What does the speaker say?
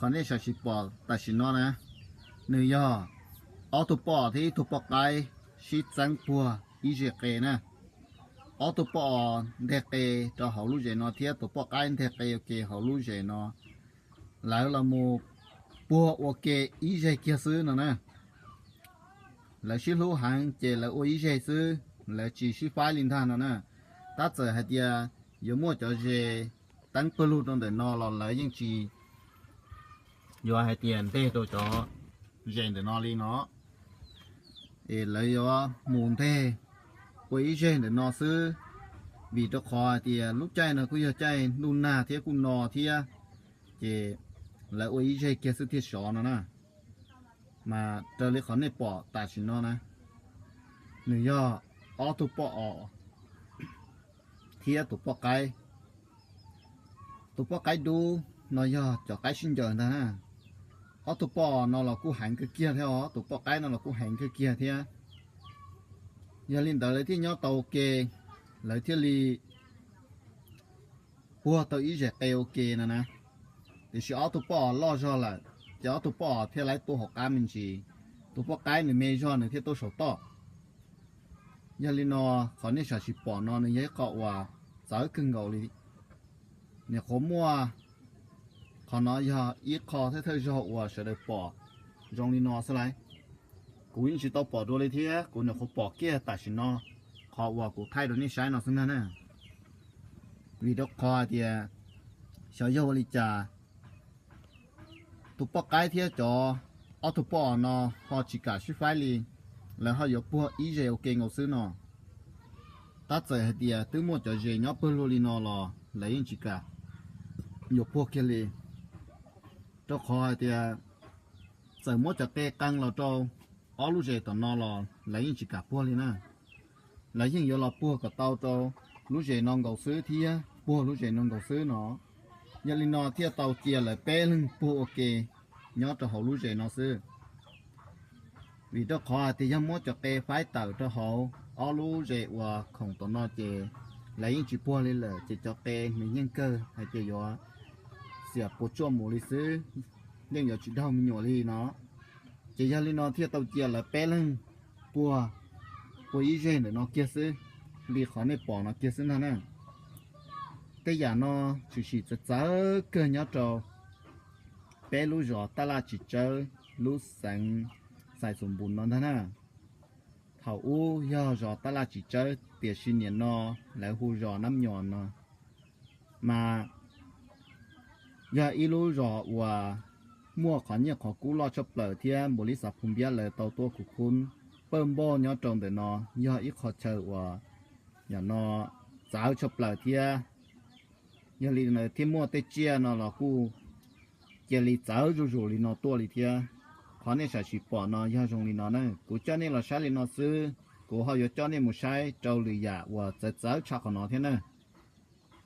Qhov nej sam sim pom tam sim no na, nws yog ob tug poj thiab ib tug poj qaib sib txeeb puag ib zeg qe na. Ob tug poj nteg qe rau hauv lub zes no thiab tus poj qaib nteg qe ua ke hauv lub zes no, lawv los mus puag ua ke ib zeg kiag xwb no na. Lawv sib hlub heev ces lawv ua ib zeg xwb, lawv tsis sib faib li ntag no na. Tab txawm hais tias yuav muaj cov zes teeb pawg lug rau ntawm no los lawv yeej tsis yuav hais tias nteg rau cov zes ntawm no li no, es lawv yuav mus nteg ua ib zeg ntawm no xwb, vim rau qhov hais tias lub caij no kuj yog caij ntuj nag thiab kuj no thiab, ces lawv ua ib zeg kiag xwb thiaj sov no na. Mas raws li qhov nej pom tam sim no na, nws yog ob tug poj os thiab tus poj qaib. Tus poj qaib dub no yog cov qaib sib ncaws ntag na. Ob tug poj no los kuj heev kawg kiag thiab os, tus poj qaib no los kuj heev kawg kiag thiab. Yog li ntawd lawv thiaj nyob tau ua ke, lawv thiaj li puag tau ib zeg qe ua ke no na. Tiam sis ob tug poj loj zog lawm ces ob tug poj thiaj li tuaj hauv qab me ntsis, tus poj qaib nws me zog nws thiaj tuaj saum toj. Yog li no, qhov nej sam sim pom no nws yog ib qho uas txawv kawg nkaus li. Nyuam qhuav muaj, qhov no yog ib qho thawj thawj zaug uas sawv daws pom zoo li no xwb lauj. Kuv yeej tsis tau pom dua li thiab, kuv nyuam qhuav pom kiag tam sim no, qhov uas kuv thaij rau nej saib no xwb ntag na. Vim rau qhov hais tias xyov yog ua li cas tus poj qaib thiab cov ob tug poj no ho tsis kam sib faib li, lawv ho yuav puag ib zeg ua ke nkaus xwb no. Tab txawm hais tias twb muaj cov zes nyob pawg lug li no los lawv yeej tsis kam yuav puag kiag li, rau qhov hais tias txawm muab cov qe qee los rau ob lub zes tom no los lawv yeej tsis kam puag li na. Lawv yeej yuav los puag kom tau rau lub zes no nkaus xwb thiab puag lub zes no nkaus xwb no. Yog li no thiaj tau cia lawv peb leeg puag ua ke nyob rau hauv lub zes no xwb. Vim rau qhov hais tias yog muab cov qe faib tawm rau hauv ob lub zes uas khoom tom no ces lawv yeej tsis puag li lawm, ces cov qe nws yeej kawg hais tias yuav xiam puas tsuaj mus li xwb, yeej yuav tsis daug me nyuam li no. Ces yog li no thiaj tau cia lawv peb leeg puag, puag ib zeg ntawm no kiag xwb, li qhov nej pom no kiag xwb ntag na. Tej yam no tshwm sim txawv txawv kawg nyob rau peb lub zos Tab Laj Tsis Tsawb, lub xeev Xais Xus Npus no ntag na. Thaum ub yog zos Tab Laj Tsis Tsawb, tiam sis nim no lawv hu zos Nab Nyos no, mas yog ib lub zos uas muaj qhov nyiaj qhov kub loj tshaj plaws thiab npaum li Xav Phu Npiab lawv tau tuaj kuv khub pawj npauj nyob rau ntawm no, yog ib qho chaw uas yam no txawv tshaj plaws thiab. Yog li ntawd thiaj muaj tej tsiaj no los kuj cia li txawv zuj zus li no tuaj li thiab. Qhov nej sam sim pom no yog zoo li no na, kuv coj nej los saib li no xwb, kuv ho yuav coj nej mus saib rau lwm yam uas txawv txawv tshaj qhov no thiab na.